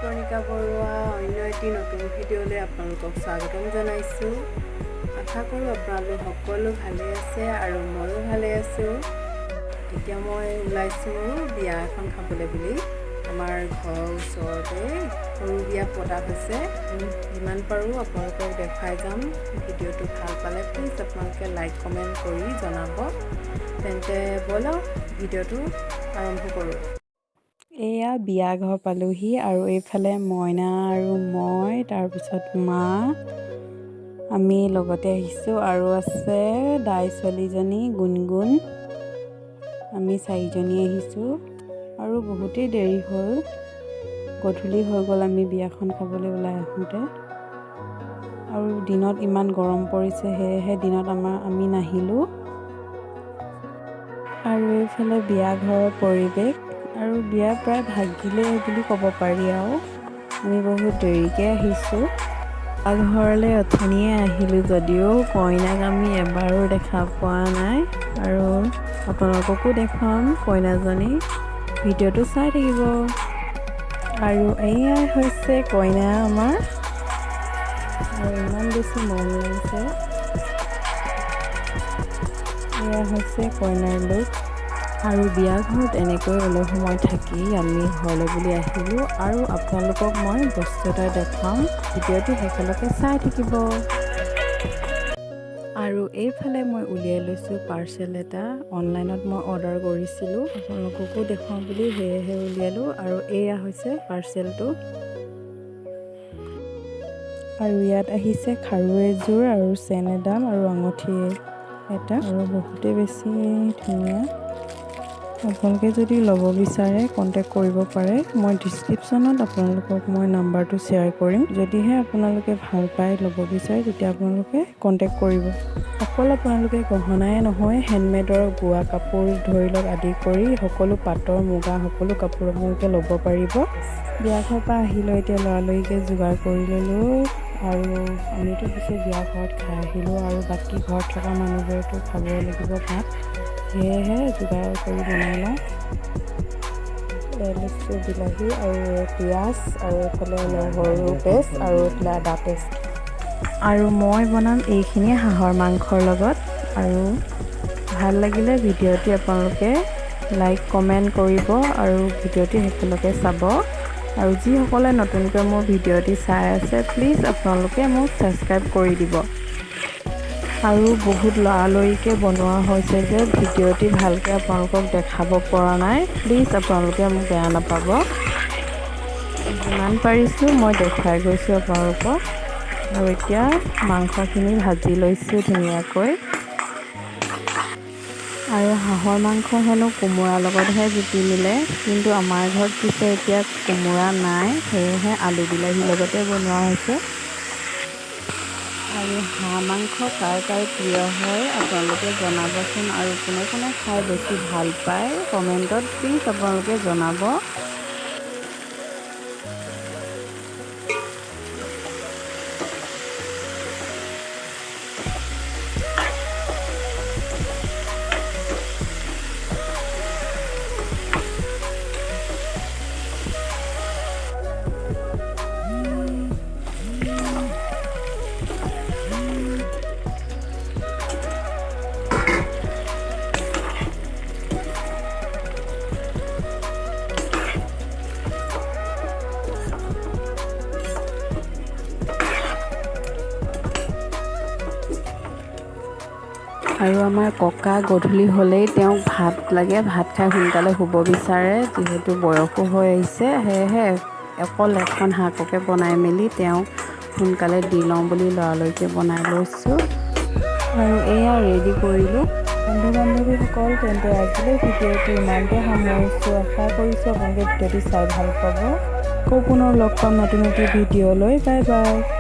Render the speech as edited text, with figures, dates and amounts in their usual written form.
প্ৰণিকা বৰুৱা অন্য এটি নতুন ভিডিঅ'লৈ আপোনালোকক স্বাগতম জনাইছোঁ। আশা কৰোঁ আপোনালোক সকলো ভালে আছে আৰু ময়ো ভালে আছোঁ। এতিয়া মই ওলাইছোঁ বিয়া এখন খাবলৈ বুলি। আমাৰ ঘৰৰ ওচৰতে সৰু বিয়া পতা হৈছে। যিমান পাৰোঁ আপোনালোকক দেখুৱাই যাম। ভিডিঅ'টো ভাল পালে প্লিজ আপোনালোকে লাইক, কমেণ্ট কৰি জনাব। তেন্তে ব'লক, ভিডিঅ'টো আৰম্ভ কৰোঁ। এয়া বিয়া ঘৰ পালোহি আৰু এইফালে মইনা আৰু মই, তাৰপিছত মা, আমি লগতে আহিছোঁ আৰু আছে দাই ছোৱালীজনী গুণগুণ। আমি চাৰিজনী আহিছোঁ আৰু বহুতেই দেৰি হ'ল, গধূলি হৈ গ'ল আমি বিয়াখন খাবলৈ ওলাই আহোঁতে। আৰু দিনত ইমান গৰম পৰিছে, সেয়েহে দিনত আমি নাহিলোঁ। আৰু এইফালে বিয়া ঘৰৰ পৰিৱেশ আৰু বিয়া প্ৰায় ভাগিলেই বুলি ক'ব পাৰি আৰু আমি বহুত দেৰিকৈ আহিছোঁ। ঘৰলৈ অথনিয়ে আহিলোঁ যদিও কইনাক আমি এবাৰো দেখা পোৱা নাই আৰু আপোনালোককো দেখুৱাম কইনাজনী। ভিডিঅ'টো চাই থাকিব। আৰু এয়াই হৈছে কইনা আমাৰ আৰু ইমান বেছি মৰম লাগিছে। এয়া হৈছে কইনাৰ লুক। আৰু বিয়া ঘৰত এনেকৈ অলপ সময় থাকি আমি ঘৰলৈ বুলি আহিলোঁ আৰু আপোনালোকক মই বস্তু এটা দেখুৱাম। ভিডিঅ'টো শেষলৈকে চাই থাকিব। আৰু এইফালে মই উলিয়াই লৈছোঁ পাৰ্চেল এটা। অনলাইনত মই অৰ্ডাৰ কৰিছিলোঁ, আপোনালোককো দেখুৱাওঁ বুলি সেয়েহে উলিয়ালোঁ। আৰু এয়া হৈছে পাৰ্চেলটো। আৰু ইয়াত আহিছে খাৰু এযোৰ আৰু চেন এডাল আৰু আঙুঠি এটা আৰু বহুতেই বেছি ধুনীয়া। আপোনালোকে যদি ল'ব বিচাৰে, কণ্টেক্ট কৰিব পাৰে। মই ডিছক্ৰিপশ্যনত আপোনালোকক মই নাম্বাৰটো শ্বেয়াৰ কৰিম। যদিহে আপোনালোকে ভাল পায়, ল'ব বিচাৰে, তেতিয়া আপোনালোকে কণ্টেক্ট কৰিব। অকল আপোনালোকে গহনাই নহয়, হেণ্ডমেডৰ বোৱা কাপোৰ ধৰি লওক আদি কৰি সকলো পাটৰ, মুগা সকলো কাপোৰ আপোনালোকে ল'ব পাৰিব। বিয়া ঘৰৰ পৰা আহি লৈ এতিয়া লৰালৰিকৈ যোগাৰ কৰি ল'লোঁ আৰু আমিতো পিছে বিয়া ঘৰত খাই আহিলোঁ আৰু বাকী ঘৰত থকা মানুহবোৰেতো খাবই লাগিব ভাত, সেয়েহে যোগাৰ কৰি বনাই লওঁ। লৈছোঁ বিলাহী আৰু পিঁয়াজ আৰু এইফালে নহৰু পেষ্ট আৰু এইফালে আদা পেষ্ট। আৰু মই বনাম এইখিনি হাঁহৰ মাংসৰ লগত। আৰু ভাল লাগিলে ভিডিঅ'টি আপোনালোকে লাইক, কমেণ্ট কৰিব আৰু ভিডিঅ'টি শেষলৈকে চাব। আৰু যিসকলে নতুনকৈ মোৰ ভিডিঅ'টি চাই আছে, প্লিজ আপোনালোকে মোক ছাবস্ক্ৰাইব কৰি দিব। আৰু বহুত লৰালৰিকৈ বনোৱা হৈছে যে ভিডিঅ'টি ভালকৈ আপোনালোকক দেখাব পৰা নাই, প্লিজ আপোনালোকে মোক বেয়া নাপাব। যিমান পাৰিছোঁ মই দেখুৱাই গৈছোঁ আপোনালোকক। আৰু এতিয়া মাংসখিনি ভাজি লৈছোঁ ধুনীয়াকৈ। আৰু হাঁহৰ মাংস হেনো কোমোৰাৰ লগতহে জুতি মিলে, কিন্তু আমাৰ ঘৰত পিছে এতিয়া কোমোৰা নাই, সেয়েহে আলু বিলাহীৰ লগতে বনোৱা হৈছে। আৰু হাঁহ মাংস কাৰ কাৰ প্ৰিয় হয়, আপোনালোকে জনাবচোন। আৰু কোনে কোনে খাই বেছি ভাল পায়, কমেণ্টত প্লিজ আপোনালোকে জনাব। আৰু আমাৰ ককা গধূলি হ'লেই তেওঁক ভাত লাগে। ভাত খাই সোনকালে শুব বিচাৰে, যিহেতু বয়সো হৈ আহিছে। সেয়েহে অকল এখন শাককে বনাই মেলি তেওঁক সোনকালে দি লওঁ বুলি লৰালৰিকৈ বনাই লৈছোঁ আৰু এয়া ৰেডি কৰিলোঁ। বন্ধু বান্ধৱীসকল, তেন্তে আজিলৈ ভিডিঅ'টো ইমানতে সামৰিছোঁ। আশা কৰিছোঁ আপোনালোকে ভিডিঅ'টো চাই ভাল পাব। আকৌ পুনৰ লগ পাম নতুন এটি ভিডিঅ' লৈ। Bye bye.